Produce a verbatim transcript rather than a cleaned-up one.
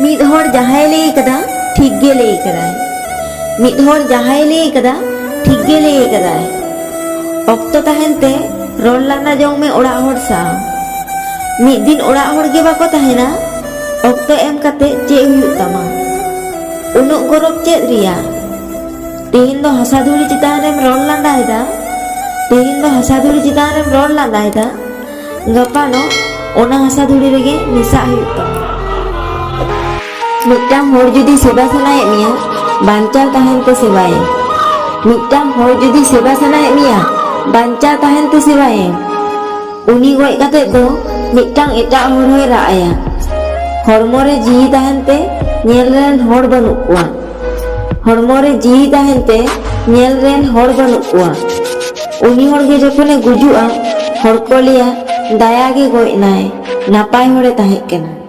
ᱢᱤᱫ ᱦᱚᱲ ᱡᱟᱦᱟᱸᱭ ᱞᱟᱹᱭ ᱠᱟᱫᱟ, ᱴᱷᱤᱠ ᱜᱮ ᱞᱟᱹᱭ ᱠᱟᱫᱟᱭ᱾ ᱢᱤᱫ ᱦᱚᱲ ᱡᱟᱦᱟᱸᱭ ᱞᱟᱹᱭ ᱠᱟᱫᱟ, ᱴᱷᱤᱠ ᱜᱮ ᱞᱟᱹᱭ ᱠᱟᱫᱟᱭ᱾ ᱚᱠᱛᱚ ᱛᱟᱦᱮᱱ ᱛᱮ ᱨᱚᱲ ᱞᱟᱸᱫᱟ ᱡᱚᱝ ᱢᱮ ᱚᱲᱟᱜ ᱦᱚᱲ ᱥᱟᱶ᱾ ᱢᱤᱫ ᱫᱤᱱ ᱚᱲᱟᱜ ᱦᱚᱲ ᱜᱮ ᱵᱟᱠᱚ ᱛᱟᱦᱮᱱᱟ, ᱚᱠᱛᱚ ᱮᱢ ᱠᱟᱛᱮ ᱪᱮᱫ ᱦᱩᱭᱩᱜ ᱛᱟᱢᱟ? ᱩᱱᱟᱹᱜ ᱜᱚᱨᱚᱵ ᱪᱮᱫ ᱨᱮᱭᱟᱜ? ᱛᱮᱦᱮᱧ ᱫᱚ ᱦᱟᱥᱟ ᱫᱷᱩᱲᱤ ᱪᱮᱛᱟᱱ ᱨᱮᱢ ᱨᱚᱲ ᱞᱟᱸᱫᱟᱭᱮᱫᱟ, ᱛᱮᱦᱮᱧ ᱫᱚ ᱦᱟᱥᱟ ᱫᱷᱩᱲᱤ ᱪᱮᱛᱟᱱ ᱨᱮᱢ ᱨᱚᱲ ᱞᱟᱸᱫᱟᱭᱮᱫᱟ, ᱜᱟᱯᱟ ᱫᱚ ᱚᱱᱟ ᱦᱟᱥᱟ ᱫᱷᱩᱲᱤ ᱨᱮᱜᱮ ᱢᱮᱥᱟᱜ ᱦᱩᱭᱩᱜ ᱛᱟᱢᱟ᱾ ᱢᱤᱫᱴᱟᱝ ᱦᱚᱲ ᱡᱩᱫᱤ ᱥᱮᱵᱟ ᱥᱟᱱᱟᱭᱮᱫ ᱢᱮᱭᱟ, ᱵᱟᱧᱪᱟᱣ ᱛᱟᱦᱮᱱ ᱛᱮ ᱥᱮᱵᱟᱭᱮᱢ᱾ ᱢᱤᱫᱴᱟᱝ ᱦᱚᱲ ᱡᱩᱫᱤ ᱥᱮᱵᱟ ᱥᱟᱱᱟᱭᱮᱫ ᱢᱮᱭᱟ, ᱵᱟᱧᱪᱟᱣ ᱛᱟᱦᱮᱱ ᱛᱮ ᱥᱮᱵᱟᱭᱮᱢ᱾ ᱩᱱᱤ ᱜᱚᱡ ᱠᱟᱛᱮ ᱫᱚ ᱢᱤᱫᱴᱟᱝ ᱮᱴᱟᱜ ᱦᱚᱲ ᱦᱚᱸᱭ ᱨᱟᱜ ᱟᱭᱟ᱾ ᱦᱚᱲᱢᱚ ᱨᱮ ᱡᱤᱣᱤ ᱛᱟᱦᱮᱱ ᱛᱮ ᱧᱮᱞ ᱨᱮᱱ ᱦᱚᱲ ᱵᱟᱹᱱᱩᱜ ᱠᱚᱣᱟ᱾ ᱦᱚᱲᱢᱚ ᱨᱮ ᱡᱤᱣᱤ ᱛᱟᱦᱮᱱ ᱛᱮ ᱧᱮᱞ ᱨᱮᱱ ᱦᱚᱲ ᱵᱟᱹᱱᱩᱜ ᱠᱚᱣᱟ᱾ ᱩᱱᱤ ᱦᱚᱲ ᱜᱮ ᱡᱚᱠᱷᱚᱱᱮ ᱜᱩᱡᱩᱜᱼᱟ, ᱦᱚᱲ ᱠᱚ ᱞᱟᱹᱭᱟ, "ᱫᱟᱭᱟ ᱜᱮ ᱜᱚᱡ ᱮᱱᱟᱭ, ᱱᱟᱯᱟᱭ ᱦᱚᱲᱮ ᱛᱟᱦᱮᱸ ᱠᱟᱱᱟ᱾"